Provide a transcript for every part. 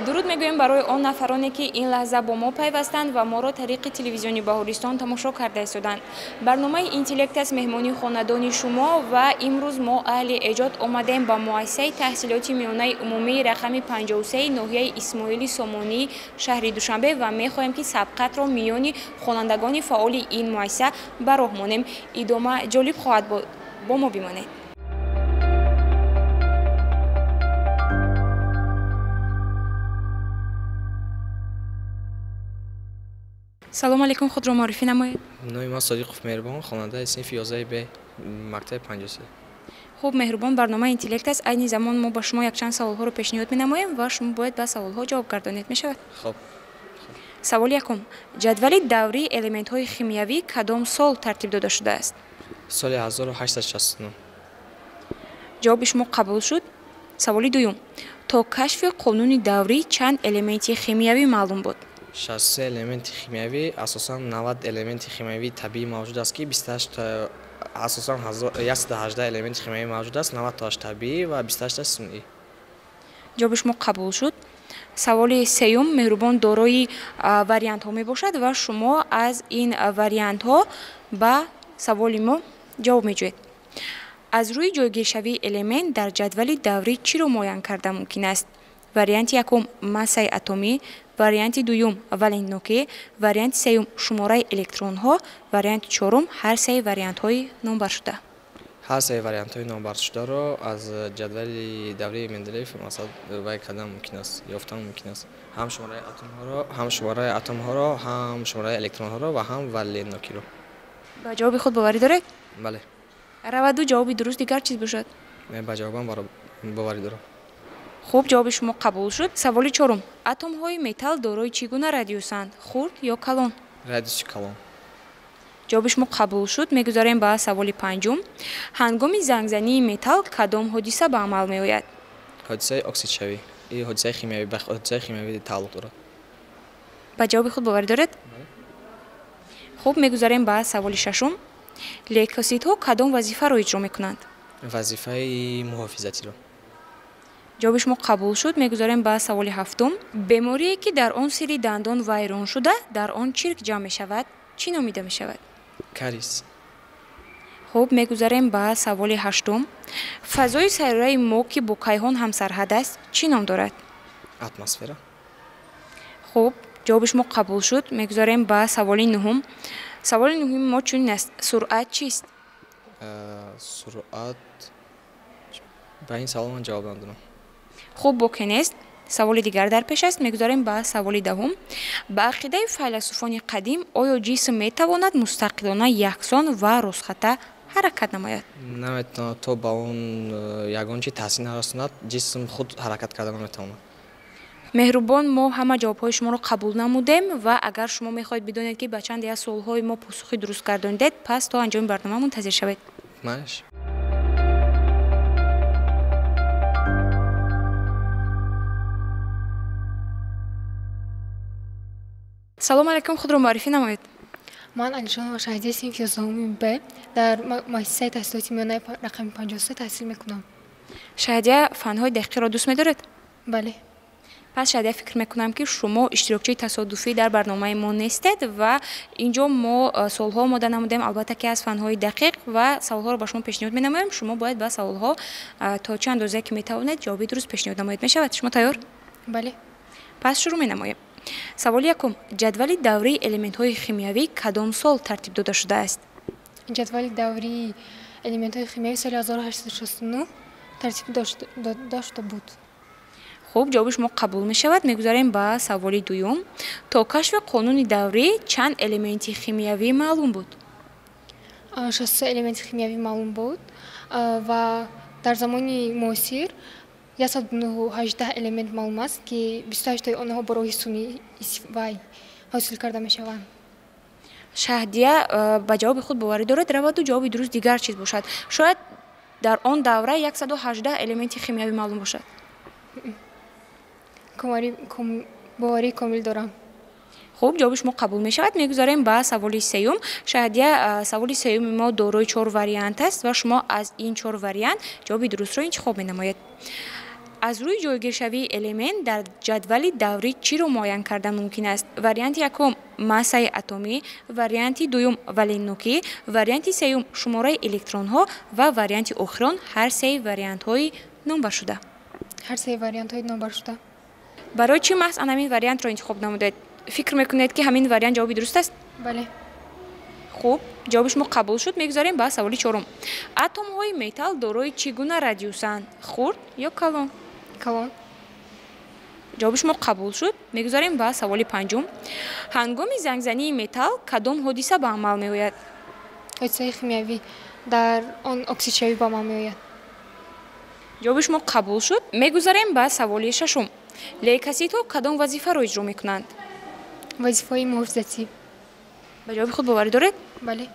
Дуруд мегӯем барои он нафароне, ки ин лаҳза бо мо пайвастанд ва моро тариқи телевизиони Баҳористон тамошо карда истоданд. Барномаи «Интеллект» аст меҳмони хонадони шумо ва имрӯз мо аҳли эҷод омадем ба муассисаи таҳсилоти миёнаи умумии рақами 53 ноҳияи Исмоили Сомонии шаҳри Душанбе ва мехоҳем, ки сабқатро миёни хонандагони фаъоли ин муассиса ба роҳ монем. Идома ҷолиб хоҳад буд, бо мо бимонед. Салому алейкум, худро муаррифӣ намоед. Номи ман Содиқов Меҳрубон, хонандаи синфи 11 Б, мактаби 53. Хуб, Меҳрубон, барномаи «Интеллект» аст. Айни замон мо ба шумо якчанд саволҳоро пешниҳод менамоем ва шумо бояд ба саволҳо ҷавоб гардонед. Мешавад? Хуб. Саволи якум: ҷадвали даврии элементҳои химиявӣ кадом сол тартиб дода шудааст? Соли 1869. Ҷавоби шумо қабул шуд. Саволи дуюм: то кашфи қонуни даврӣ чанд элементи химиявӣ маълум буд? 63 элементи химиявӣ, асосан 90 элементи химиявии табиӣ мавҷуд аст, ки 28, асосан 118 элементи химиявӣ мавҷуд аст, 90 тоаш табиӣ ва 28 сунъӣ. Ҷавоби шумо қабул шуд. Саволи сеюм, Меҳрубон, дорои вариантҳо мебошад ва шумо аз ин вариантҳо ба саволи мо ҷавоб меҷӯед. Аз рӯи ҷойгиршавии элемент дар ҷадвали даврӣ чиро муайян карда мумкин аст? Варианти якум: массаи атомӣ, варианти дуюм: валентнокӣ, варианти сеюм: шумораи электронҳо, варианти чорум: ҳар сеи вариантҳои номбаршуда. Ҳар сеи вариантҳои номбаршударо аз ҷадвали даврии Менделеев масалан вай кардан мумкин аст, ёфтан мумкин аст. Ҳам шумораи атомҳоро, ҳам шумораи атомҳоро, ҳам шумораи электронҳоро ва ҳам валентнокиро. Ба ҷавоби худ боварӣ доред? Бале. Раваду ҷавоби дуруст дигар чиз бошад? Ба ҷавобам боварӣ дорам. Хуб, ҷавоби шумо қабул шуд. Саволи чорум: атомҳои металл дорои чӣ гуна радиусанд, хурд ё калон? Радиуси калон. Ҷавоби шумо қабул шуд. Мегузарем ба саволи панҷум: ҳангоми зангзании металл кадом ҳодиса ба амал меояд? Ҳодисаи оксидшавӣ. Ин ҳодисаи химиявӣ, ба ҳодисаи химиявӣ тааллуқ дорад. Ба ҷавоби худ боварӣ доред? Хуб, мегузарем ба саволи шашум: лейкоситҳо кадом вазифаро иҷро мекунанд? Вазифаи муҳофизатиро. Ҷавоби шумо қабул шуд. Мегузарем ба саволи ҳафтум: беморие, ки дар он сири дандон вайрон шуда, дар он чирк ҷамъ мешавад, чӣ номида мешавад? Кариес. Хуб, мегузарем ба саволи ҳаштум: фазои сайёраи мо, ки бо кайҳон ҳамсарҳад аст, чӣ ном дорад? Атмосфера. Хуб, ҷавоби шумо қабул шуд. Мегузарем ба саволи нуҳум. Саволи нуҳуми мо чунин аст: суръат чист? Суръат, ба ин савол ман ҷавоб надорам. Хуб, боке нест, саволи дигар дар пеш аст. Мегузарем ба саволи даҳум: ба ақидаи файласуфони қадим, оё ҷисм метавонад мустақилона, яксон ва ростхата ҳаракат намояд? Наметавонад, то ба он ягон чи таъсир нарасонад, ҷисм худ ҳаракат карда наметавонад. Меҳрубон, мо ҳама ҷавобҳои шуморо қабул намудем ва агар шумо мехоҳед бидонед, ки ба чанде аз суолҳои мо посухи дуруст гардонидед, пас то анҷоми барнома мунтазир шавед. Маш. Салому алейкум, худро муаррифӣ намоед. Ман Алишонова Шаҳдия, синфи 11 Б, дар муассисаи таҳсилоти миёнаи рақами 53 таҳсил мекунам. Шаҳдия, фанҳои дақиқиро дӯст медоред? Бале. Пас, Шаҳдия, фикр мекунам, ки шумо иштирокчии тасодуфӣ дар барномаи мо нестед ва инҷо мо суолҳо омода намудем, албатта ки аз фанҳои дақиқ, ва саволҳоро ба шумо пешниҳод менамоем. Шумо бояд ба саволҳо то чӣ андозае ки метавонед ҷавоби дуруст пешниҳод намоед. Мешавад? Шумо тайёр? Бале. Пас шурӯъ менамоем. Саволи якум: ҷадвали даврии элементҳои химиявӣ кадом сол тартиб дода шудааст? Ҷадвали даврии элементҳои химиявӣ соли 1869 тартиб дода шуда буд. Хуб, ҷавоби шумо қабул мешавад. Мегузарем ба саволи дуюм: то кашфи қонуни даврӣ чанд элементи химиявӣ маълум буд? 63 элементи химиявӣ маълум буд ва дар замони муосир 118 элемент маълум аст, ки 28тои онҳо бо роҳи сунъӣ вай ҳосил карда мешаванд. Шаҳдия, ба ҷавоби худ боварӣ доред? Раваду ҷавоби дуруст дигар чиз бошад. Шояд дар он давра 118 элементи химиявӣ маълум бошад. Боварии комил дорам. Хуб, ҷавоби шумо қабул мешавад. Мегузарем ба саволи сеюм. Шаҳдия, саволи сеюми мо дорои чор вариант аст ва шумо аз ин чор вариант ҷавоби дурустро интихоб менамоед. Аз рӯи ҷойгиршавии элемент дар ҷадвали даврӣ чиро муайян кардан мумкин аст? Варианти якум массаи атомӣ, варианти дуюм валентнокӣ, варианти сеюм шумораи электронҳо ва варианти охирон ҳар сеи вариантҳои номбаршуда. Ҳар сеи вариантҳои номбаршуда. Барои чӣ маҳз ан ҳамин вариантро интихоб намудед? Фикр мекунед, ки ҳамин вариант ҷавоби дуруст аст? Бале. Хуб, ҷавоби шумо қабул шуд. Мегузарем ба саволи чорум. Атомҳои металл дорои чӣ гуна радиусанд? Хурд ё калон? Калон. Ҷавоби шумо қабул шуд. Мегузарем ба саволи панҷум. Ҳангоми зангзании металл кадом ҳодиса ба амал меояд? Ҳодисаи химиявӣ, дар он оксидшавӣ ба амал меояд. Ҷавоби шумо қабул шуд. Мегузарем ба саволи шашум. Лейкоситҳо кадом вазифаро иҷро мекунанд? Вазифаи муҳофизатӣ. Ба ҷавоби худ боварӣ доред? Бале.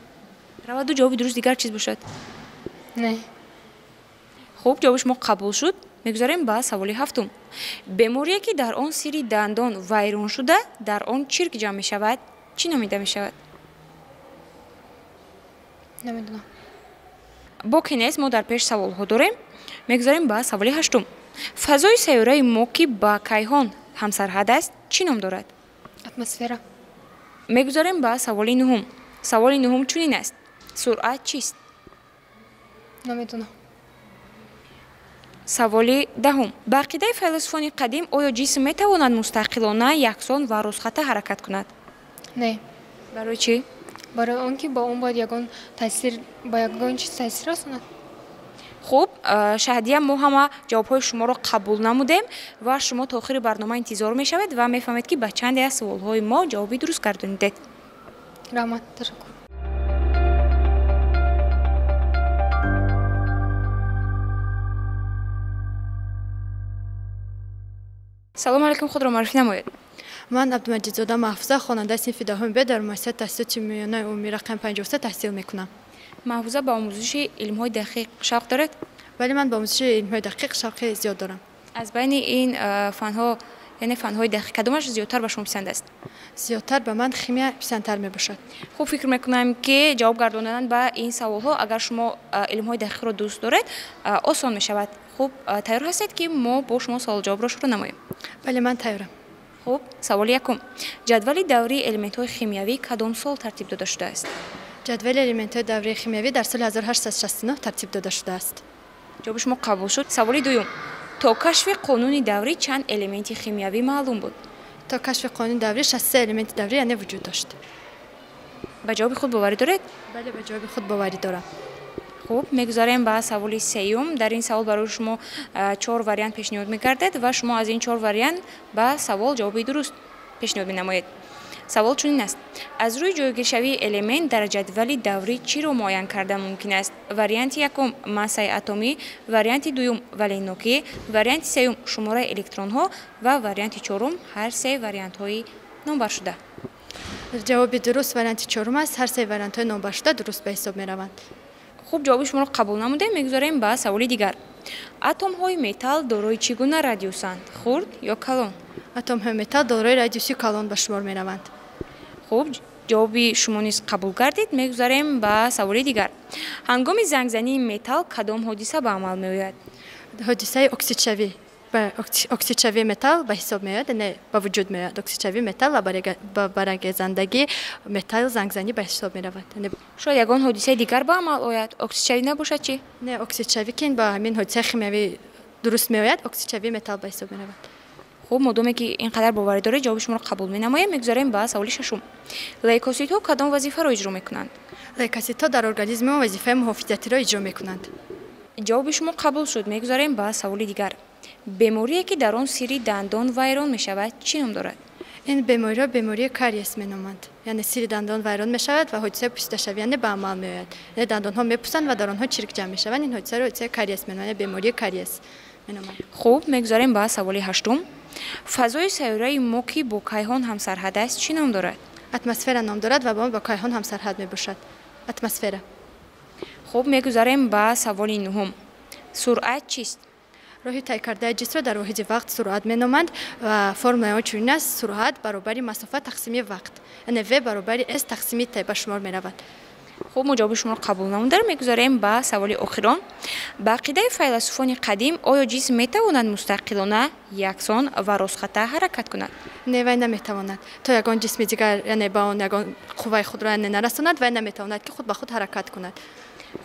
Раваду ҷавоби дуруст дигар чиз бошад? Не. Хуб, ҷавоби шумо қабул шуд. Мегузарем ба саволи ҳафтум. Беморие, ки дар он сири дандон вайрон шуда, дар он чирк ҷамъ мешавад, чӣ номида мешавад? Намедонам. Боке нест, мо дар пеш саволҳо дорем. Мегузарем ба саволи ҳаштум. Фазои сайёраи мо, ки ба кайҳон ҳамсарҳад аст, чӣ ном дорад? Атмосфера. Мегузарем ба саволи нуҳум. Саволи нуҳум чунин аст: суръат чист? Намедонам. Саволи даҳум. Ба ақидаи файласуфони қадим, оё ҷисм метавонад мустақилона, яксон ва ростхата ҳаракат кунад? Не. Барои чӣ? Барои он ки ба он бояд ягон таъсир, ба ягон чиз таъсир расонад. Хуб, Шаҳдия, мо ҳама ҷавобҳои шуморо қабул намудем ва шумо то охири барнома интизор мешавед ва мефаҳмед, ки ба чанде аз суолҳои мо ҷавоби дуруст гардонидед. Раҳмат, ташаккур. Салому алайкум, худро муаррифӣ намоед. Ман Абдумаҷидзода Маҳфуза, хонандаи синфи 10 Б, дар муассисаи таҳсилоти миёнаи умумӣ рақами 53 таҳсил мекунам. Маҳфуза, ба омӯзиши илмҳои дақиқ шавқ доред? Бале, ман ба омӯзиши илмҳои дақиқ шавқи зиёд дорам. Аз байни ин фанҳо, яъне фанҳои дақиқ, кадомаш зиёдтар ба шумо писанд аст? Зиёдтар ба ман химия писандтар мебошад. Хуб, фикр мекунам, ки ҷавоб гардондан ба ин саволҳо, агар шумо илмҳои дақиқро дӯст доред, осон мешавад. Хуб, тайёр ҳастед, ки мо бо шумо саволҷавобро шурӯъ намоем? Бале, ман тайёрам. Хуб, саволи якум. Ҷадвали даврии элементҳои химиявӣ кадом сол тартиб дода шудааст? Ҷадвали элементҳои даврии химиявӣ дар соли 1869 тартиб дода шудааст. Ҷавоби шумо қабул шуд. Саволи дуюм. То кашфи қонуни даврӣ чанд элементи химиявӣ маълум буд? То кашфи қонуни даврӣ 63 элементи даврӣ, яъне, вуҷуд дошт. Ба ҷавоби худ боварӣ доред? Бале, ба ҷавоби худ боварӣ дорам. Хуб, мегузарем ба саволи сеюм. Дар ин савол барои шумо чор вариант пешниҳод мегардад ва шумо аз ин чор вариант ба савол ҷавоби дуруст пешниҳод менамоед. Савол чунин аст: аз рӯи ҷойгиршавии элемент дар ҷадвали даврӣ чиро муайян кардан мумкин аст? Варианти якум массаи атомӣ, варианти дуюм валентнокӣ, варианти сеюм шумораи электронҳо ва варианти чорум ҳар се вариантҳои номбаршуда. Ҷавоби дуруст варианти чорум аст. Ҳар се вариантҳои номбаршуда дуруст ба ҳисоб мераванд. Хуб, ҷавоби шуморо қабул намудем. Мегузарем ба саволи дигар. Атомҳои металл дорои чӣ гуна радиусанд? Хурд ё калон? Атомҳои металл дорои радиуси калон ба шумор мераванд. Хуб, ҷавоби шумо низ қабул гардид. Мегузарем ба саволи дигар. Ҳангоми зангзании металл кадом ҳодиса ба амал меояд? Ҳодисаи оксидшавӣ, оксидшавии металл ба ҳисоб меояд, яъне ба вуҷуд меояд оксидшавии металл ва ба барангезандагии металл зангзанӣ ба ҳисоб меравад. Шояд ягон ҳодисаи дигар ба амал ояд? Оксидшавӣ набошад чӣ? Не, оксидшавӣ ки ба ҳамин ҳодисаи химиявӣ дуруст меояд, оксидшавии металл ба ҳисоб меравад. Хуб, модоме ки ин қадар боварӣ доред, ҷавоби шуморо қабул менамоем. Мегузарем ба саволи шашум. Лейкоситҳо кадом вазифаро иҷро мекунанд? Лейкоситҳо дар организми мо вазифаи муҳофизатиро иҷро мекунанд. Ҷавоби шумо қабул шуд. Мегузарем ба саволи дигар. Беморие, ки дар он сири дандон вайрон мешавад, чӣ ном дорад? Ин бемориро бемории кариес меноманд. Яъне сири дандон вайрон мешавад ва ҳодисаи пусидашавӣ, яъне, ба амал меояд. Яъне дандонҳо мепусанд ва дар онҳо чирк ҷамъ мешаванд. Ин ҳодисаро ҳодисаи кариес меноманд, яъне бемории кариес меноманд. Хуб, мегузарем ба саволи ҳаштум. Фазои сайёраи мо, ки бо кайҳон ҳамсарҳад аст, чӣ ном дорад? Атмосфера ном дорад ва бо кайҳон ҳамсарҳад мебошад. Атмосфера. Хуб, мегузарем ба саволи нуҳум. Суръат чист? Роҳи тай кардаи ҷисмро дар воҳиди вақт суръат меноманд ва формулаи он чунин аст: суръат баробари масофа тақсими вақт, яъне в баробари с тақсими т ба шумор меравад. Хуб, мо ҷавоби шуморо қабул намуда мегузарем ба саволи охирон. Ба ақидаи файласуфони қадим, оё ҷисм метавонад мустақилона, яксон ва ростхата ҳаракат кунад? Не, вай наметавонад. То ягон ҷисми дигар, яъне ба он ягон қувваи худро яъне нарасонад, вай наметавонад, ки худ ба худ ҳаракат кунад.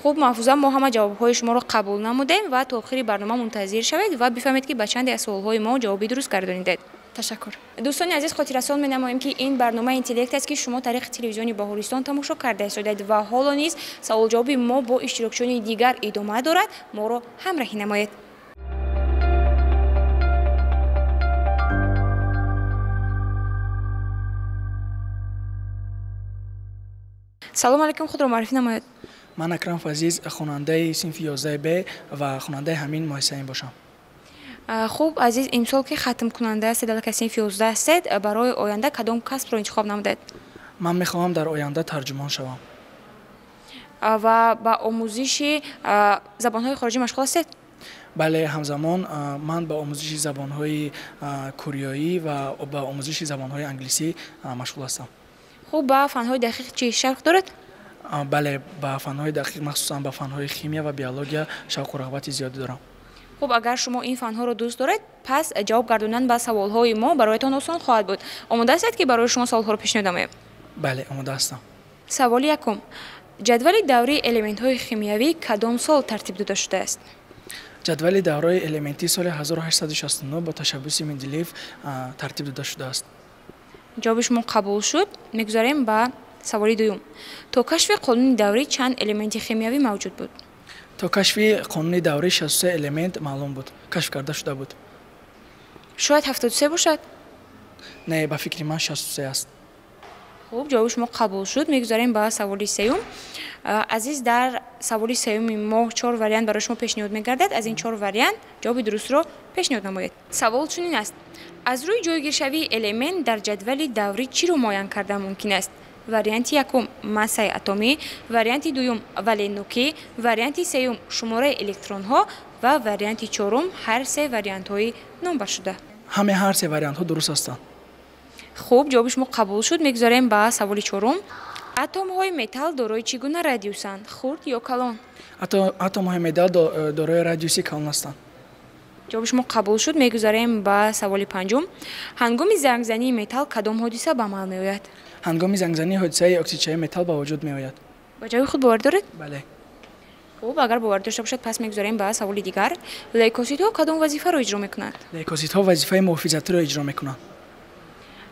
Хуб, Маҳфуза, мо ҳама ҷавобҳои шуморо қабул намудем ва то охири барнома мунтазир шавед ва бифаҳмед, ки ба чанде аз суолҳои мо ҷавоби дуруст гардонидед. Ташаккур. Дӯстони азиз, хотиррасон менамоем, ки ин барномаи Интеллект аст, ки шумо тариқи телевизиони Баҳористон тамошо карда истодаед ва ҳоло низ саволҷавоби мо бо иштирокчиёни дигар идома дорад. Моро ҳамраҳӣ намоед. Салому алайкум, худро муаррифӣ намоед. Ман Акрам Фазиз, хонандаи синфи 11 Б ва хонандаи ҳамин муассиса мебошам. Хуб, Азиз, имсол ки хатмкунанда ҳастед, аллакай синфи 11 ҳастед, барои оянда кадом касбро интихоб намудед? Ман мехоҳам дар оянда тарҷумон шавам. Ва ба омӯзиши забонҳои хориҷӣ машғул ҳастед? Бале, ҳамзамон ман ба омӯзиши забонҳои кореоӣ ва ба омӯзиши забонҳои англисӣ машғул ҳастам. Хуб, ба фанҳои дақиқ чӣ шавқ доред? Бале, ба фанҳои дақиқ, махсусан ба фанҳои химия ва биология шавқу рағбати зиёде дорам. Хуб, агар шумо ин фанҳоро дӯст доред, пас ҷавоб гардондан ба саволҳои мо бароятон осон хоҳад буд. Омода ҳастед, ки барои шумо саволҳоро пешниҳод намоем? Бале, омода ҳастам. Саволи якум. Ҷадвали даврии элементҳои химиявӣ кадом сол тартиб дода шудааст? Ҷадвали давраи элементӣ соли 1869 бо ташаббуси Менделеев тартиб дода шудааст. Ҷавоби шумо қабул шуд. Мегузарем ба саволи дуюм. То кашфи қонуни даврӣ чанд элементи химиявӣ мавҷуд буд? То кашфи қонуни даврӣ 63 элемент маълум буд, кашф карда шуда буд. Шояд 73 бошад? Не, ба фикри ман 63 аст. Хуб, ҷавоби шумо қабул шуд. Мегузарем ба саволи сеюм. Азиз, дар саволи сеюми мо чор вариант барои шумо пешниҳод мегардад. Аз ин чор вариант ҷавоби дурустро пешниҳод намоед. Савол чунин аст. Аз рӯи ҷойгиршавии элемент дар ҷадвали даврӣ чиро муайян кардан мумкин аст? Варианти якум массаи атомӣ, варианти дуюм валентнокӣ, варианти сеюм шумораи электронҳо ва варианти чорум ҳар се вариантҳои номбаршуда. Ҳамаи ҳар се вариантҳо дуруст ҳастанд. Хуб, ҷавоби шумо қабул шуд. Мегузарем ба саволи чорум. Атомҳои металл дорои чӣ гуна радиусанд? Хурд ё калон? Атомҳои металл дорои радиуси калон ҳастанд. Ҷавоби шумо қабул шуд. Мегузарем ба саволи панҷум. Ҳангоми зангзании металл кадом ҳодиса ба амал меояд? Ҳангоми зангзании ҳодисаи оксидшавии металл ба вуҷуд меояд. Ба ҷавоби худ бовар доред? Бале. Хуб, агар бовар дошта бошад, пас мегузарем ба саволи дигар. Лейкоситҳо кадом вазифаро иҷро мекунанд? Лейкоситҳо вазифаи муҳофизатиро иҷро мекунанд.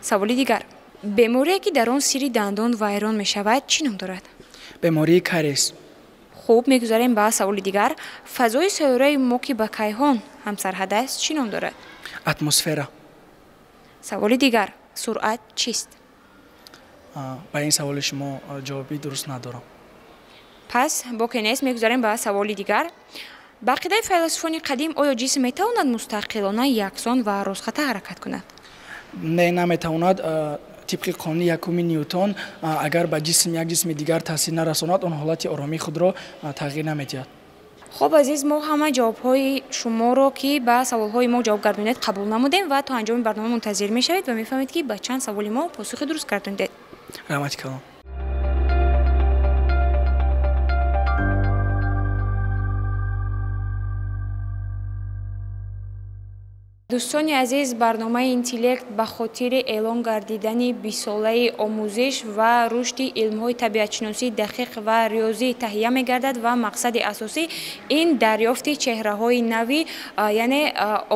Саволи дигар. Беморие, ки дар он сири дандон вайрон мешавад, чӣ ном дорад? Бемории кариес. Хуб, мегузарем ба саволи дигар. Фазои сайёраи мо, ки ба кайҳон ҳамсарҳад аст, чӣ ном дорад? Атмосфера. Саволи дигар. Суръат чист? Ба ин саволи шумо ҷавоби дуруст надорам. Пас боке нест, мегузарем ба саволи дигар. Ба ақидаи файласуфони қадим, оё ҷисм метавонад мустақилона, яксон ва ростхата ҳаракат кунад? Не, наметавонад. Тибқи қонуни якуми Ньютон, агар ба ҷисм як ҷисми дигар таъсир нарасонад, он ҳолати оромии худро тағйир намедиҳад. Хуб, азиз, мо ҳама ҷавобҳои шуморо, ки ба саволҳои мо ҷавоб гардонидед, қабул намудем ва то анҷоми барнома мунтазир мешавед ва мефаҳмед, ки ба чанд саволи мо посухи дуруст гардонидед. Раҳмати калон. Дӯстони азиз, барномаи Интеллект ба хотири эълон гардидани бистсолаи омӯзиш ва рушди илмҳои табиатшиносӣ, дақиқ ва риёзӣ таҳия мегардад ва мақсади асосӣ ин дарёфти чеҳраҳои нави, яъне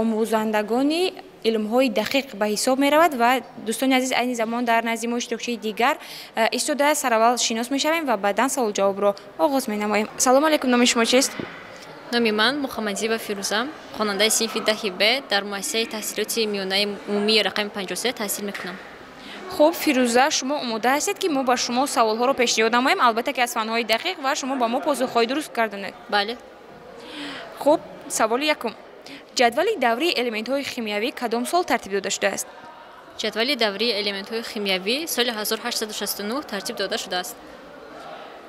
омӯзандагони илмҳои дақиқ ба ҳисоб меравад. Ва дӯстони азиз, айни замон дар назди мо иштирокчии дигар истода, сараввал шинос мешавем ва баъдан саволҷавобро оғоз менамоем. Салому алайкум, номи шумо чист? Номи ман Муҳаммадзиба Фирӯза, хонандаи синфи 10 Б дар муассисаи таҳсилоти миёнаи умумии рақами 53 таҳсил мекунам. Хуб, Фирӯза, шумо омода ҳастед, ки мо ба шумо саволҳоро пешниҳод намоем? Албатта, ки аз фанҳои дақиқ, ва шумо ба мо посухҳои дуруст гардонед. Бале. Хуб, саволи якум. Ҷадвали даврии элементҳои химиявӣ кадом сол тартиб дода шудааст? Ҷадвали даврии элементҳои химиявӣ соли 1869 тартиб дода шудааст.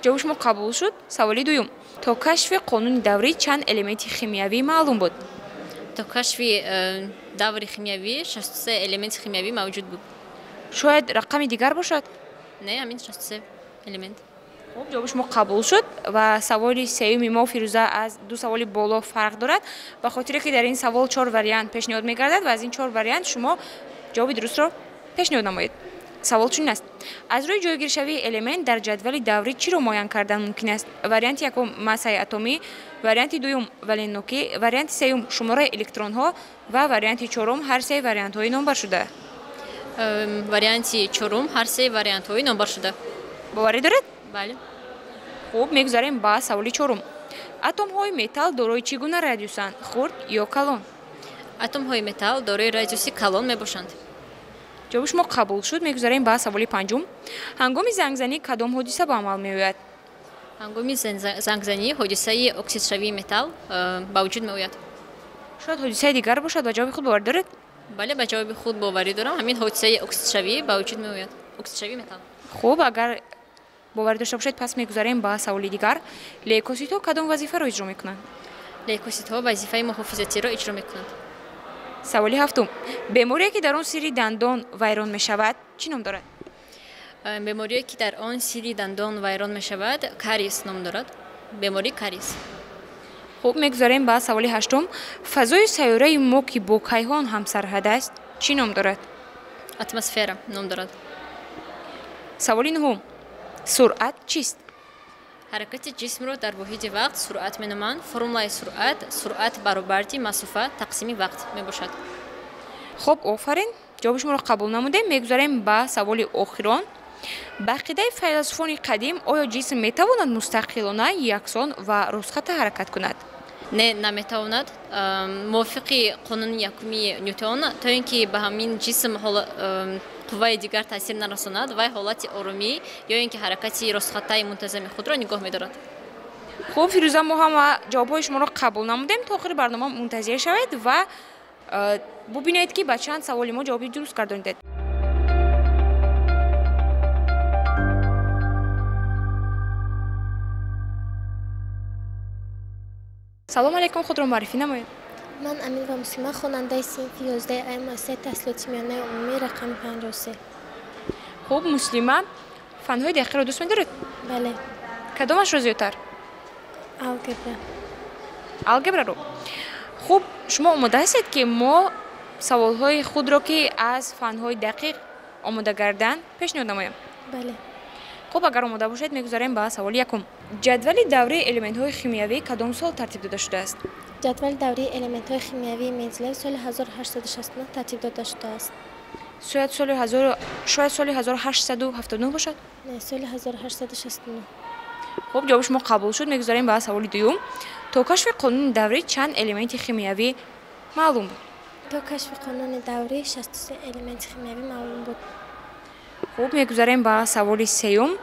Ҷавоби шумо қабул шуд. Саволи дуюм. То кашфи қонуни даврӣ чанд элементи химиявӣ маълум буд? То кашфи даври химиявӣ 63 элементи химиявӣ мавҷуд буд. Шояд рақами дигар бошад? Не, ҳамин 63 элемент. Хуб, ҷавоби шумо қабул шуд ва саволи сеюми мо, Фирӯза, аз ду саволи боло фарқ дорад, ба хотире ки дар ин савол чор вариант пешниҳод мегардад ва аз ин чор вариант шумо ҷавоби дурустро пешниҳод намоед. Савол чунин аст: аз рӯи ҷойгиршавии элемент дар ҷадвали даврӣ чиро муайян кардан мумкин аст? Варианти якум массаи атомӣ, варианти дуюм валентнокӣ, варианти сеюм шумораи электронҳо ва варианти чорум ҳар сеи вариантҳои номбаршуда. Варианти чорум ҳар сеи вариантҳои номбаршуда. Боварӣ доред? Бале. Хуб, мегузарем ба саволи чорум. Атомҳои металл дорои чӣ гуна радиусанд, хурд ё калон? Атомҳои металл дорои радиуси калон мебошанд. Ҷавоби шумо қабул шуд. Мегузарем ба саволи панҷум. Ҳангоми зангзанӣ кадом ҳодиса ба амал меояд? Ҳангоми зангзанӣ ҳодисаи оксидшавии металл ба вуҷуд меояд. Шояд ҳодисаи дигар бошад, ба ҷавоби худ боварӣ доред? Бале, ба ҷавоби худ боварӣ дорам. Ҳамин ҳодисаи оксидшавӣ ба вуҷуд меояд, оксидшавии металл. Хуб, агар боварӣ дошта бошед, пас мегузарем ба саволи дигар. Лейкоситҳо кадом вазифаро иҷро мекунанд? Лейкоситҳо вазифаи муҳофизатиро иҷро мекунанд. Саволи ҳафтум. Беморие ки дар он сири дандон вайрон мешавад, чӣ ном дорад? Беморие ки дар он сири дандон вайрон мешавад, кариес ном дорад. Бемории кариес. Хуб, мегузарем ба саволи ҳаштум. Фазои сайёраи мо, ки бо кайҳон ҳамсарҳад аст, чӣ ном дорад? Атмосфера ном дорад. Саволи нуҳум. Суръат чист? Ҳаракати ҷисмро дар воҳиди вақт суръат меноманд. Формулаи суръат суръат баробарди масофа тақсими вақт мебошад. Хуб, офарин, ҷавоби шуморо қабул намудем. Мегузарем ба саволи охирон. Ба ақидаи файласуфони қадим, оё ҷисм метавонад мустақилона, яксон ва ростхатта ҳаракат кунад? Не, наметавонад. Мувофиқи қонуни якуми Нютон, то ин ки ба ҳамин ҷисм қувваи дигар таъсир нарасонад, вай ҳолати оромӣ ё ин ки ҳаракати ростхаттаи мунтазами худро нигоҳ медорад. Хуб, Фирӯза, мо ҳама ҷавобҳои шуморо қабул намудем. То охири барнома мунтазир шавед ва бубинед, ки ба чанд саволи мо ҷавоби дуруст гардонидед. Салом алейкум, худро муаррифӣ намоед. Ман Аминова Муслима, хонандаи синфи 11 А муассисаи таҳсилоти миёнаи умумӣ рақами 53. Хуб, Муслима, фанҳои дақиқро дӯст медоред? Бале. Кадомашро зиёдтар? Алгебра. Алгебраро. Хуб, шумо омода ҳастед, ки мо саволҳои худро, ки аз фанҳои дақиқ омода гарданд, пешниҳод намоем? Бале. Хуб, агар омода бошед, мегузарем ба саволи якум. Ҷадвали даврии элементҳои химиявӣ кадом сол тартиб дода шудааст? Ҷадвали даврии элементҳои химиявии Менделеев соли 1869 тартиб дода шудааст. Шояд соли 1879 бошад? Не, соли 1869. Хуб, ҷавоби шумо қабул шуд. Мегузарем ба саволи дуюм. То кашфи қонуни даврӣ чанд элементи химиявӣ маълум буд? То кашфи қонуни даврӣ 63 элементи химиявӣ маълум буд. Хуб, мегузарем ба саволи сеюм.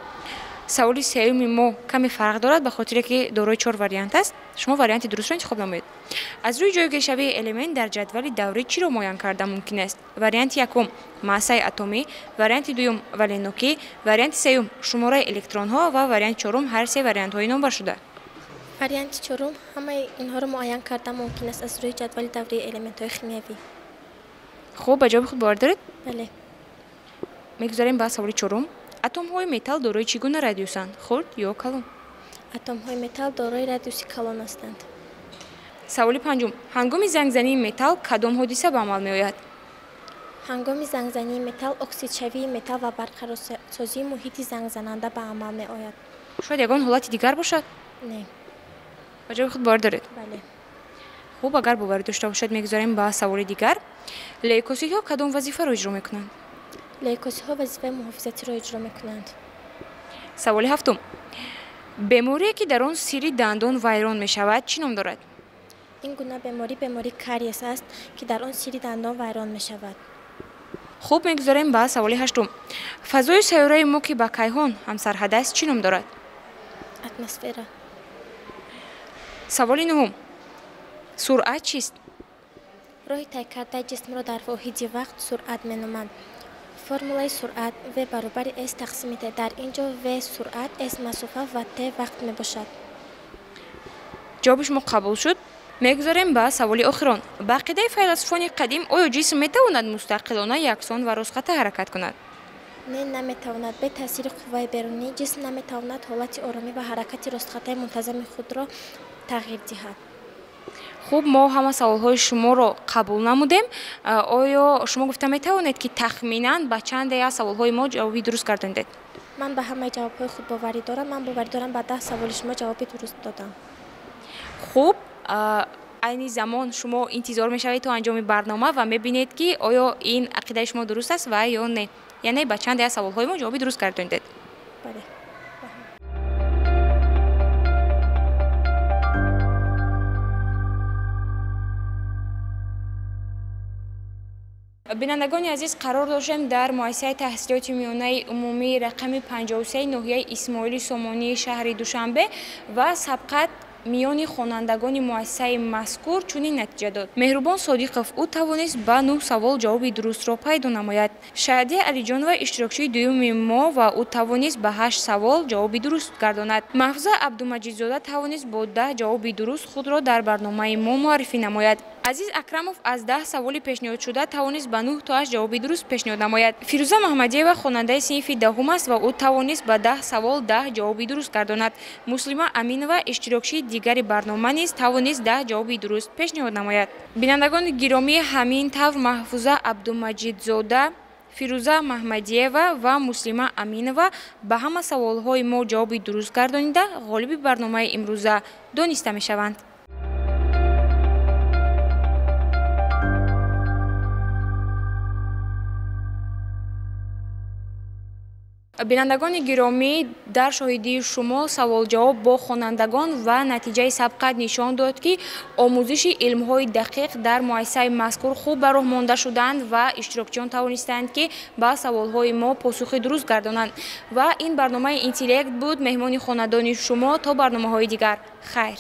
Саволи сеюми мо каме фарқ дорад, ба хотире ки дорои чор вариант аст. Шумо варианти дурустро интихоб намоед. Аз рӯи ҷойгиршавии элемент дар ҷадвали даврӣ чиро муайян карда мумкин аст? Варианти якум массаи атомӣ, варианти дуюм валентнокӣ, варианти сеюм шумораи электронҳо ва варианти чорум ҳар се вариантҳои номбаршуда. Варианти чорум ҳамаи инҳоро муайян карда мумкин аст аз рӯи ҷадвали даврии элементҳои химиявӣ. Хуб, ба ҷавоби худ бовар доред? Бале. Мегузарем ба саволи чорум. Атомҳои металл дорои чӣ гуна радиусанд, хурд ё калон? Атомҳои металл дорои радиуси калон ҳастанд. Саволи панҷум. Ҳангоми зангзании металл кадом ҳодиса ба амал меояд? Ҳангоми зангзании металл оксидшавии металл ва барқарорсозии муҳити зангзананда ба амал меояд. Шояд ягон ҳолати дигар бошад? Не. Ба ҷавоби худ бовар доред? Бале. Хуб, агар боварӣ дошта бошад, мегузарем ба саволи дигар. Лейкоситҳо кадом вазифаро иҷро мекунанд? Лейкоситҳо вазифаи муҳофизатиро иҷро мекунанд. Саволи ҳафтум. Беморие, ки дар он сири дандон вайрон мешавад, чӣ ном дорад? Ин гуна беморӣ бемории кариес аст, ки дар он сири дандон вайрон мешавад. Хуб, мегузарем ба саволи ҳаштум. Фазои сайёраи мо, ки ба кайҳон ҳамсарҳад аст, чӣ ном дорад? Атмосфера. Саволи нуҳум. Суръат чист? Роҳи тай кардаи ҷисмро дар воҳиди вақт суръат меноманд. Формулаи суръат v баробари s тақсими t. Дар ин ҷо v суръат, s масофа ва t вақт мебошад. Ҷавоби шумо қабул шуд. Мегузарем ба саволи охирон. Ба ақидаи файласуфони қадим, оё ҷисм метавонад мустақилона, яксон ва ростхатта ҳаракат кунад? Не, наметавонад. Бе таъсири қувваи берунӣ ҷисм наметавонад ҳолати оромӣ ва ҳаракати ростхаттаи мунтазами худро тағйир диҳад. Хуб, мо ҳама саволҳои шуморо қабул намудем. Оё шумо гуфта метавонед, ки тахминан ба чанде аз саволҳои мо ҷавоби дуруст гардондед? Ман ба ҳамаи ҷавобҳои худ боварӣ дорам. Ман боварӣ дорам, ба 10 саволи шумо ҷавоби дуруст додам. Хуб, айни замон шумо интизор мешавед то анҷоми барнома ва мебинед, ки оё ин ақидаи шумо дуруст аст ва ё не, яъне ба чанде аз саволҳои мо ҷавоби дуруст гардондед. Бале. Бинандагони азиз, қарор доштем дар муассисаи таҳсилоти миёнаи умумии рақами 53 ноҳияи Исмоили Сомонии шаҳри Душанбе ва сабқат миёни хонандагони муассисаи мазкур чунин натиҷа дод. Меҳрубон Содиқов, ӯ тавонист ба 9 савол ҷавоби дурустро пайдо намояд. Шаҳдия Алиҷонова иштирокчии дуюми мо ва ӯ тавонист ба 8 савол ҷавоби дуруст гардонад. Маҳфуза Абдумаҷидзода тавонист бо 10 ҷавоби дуруст худро дар барномаи мо муаррифӣ намояд. Азиз Акрамов аз 10 саволи пешниҳодшуда тавонист ба 9 тоаш ҷавоби дуруст пешниҳод намояд. Фирӯза Маҳмадиева хонандаи синфи 10 аст ва ӯ тавонист ба 10 савол 10 ҷавоби дуруст гардонад. Муслима Аминова иштирокчии дигари барнома низ тавонист 10 ҷавоби дуруст пешниҳод намояд. Бинандагони гиромӣ, ҳамин тавр Маҳфуза Абдумаҷидзода, Фирӯза Маҳмадиева ва Муслима Аминова ба ҳама саволҳои мо ҷавоби дуруст гардонида ғолиби барномаи имрӯза дониста мешаванд. Бинандагони гиромӣ, дар шоҳидии шумо саволҷавоб бо хонандагон ва натиҷаи сабқат нишон дод, ки омӯзиши илмҳои дақиқ дар муассисаи мазкур хуб ба роҳ монда шуданд ва иштирокчиён тавонистанд, ки ба саволҳои мо посухи дуруст гардонанд. Ва ин барномаи Интеллект буд. Меҳмони хонадони шумо то барномаҳои дигар. Хайр.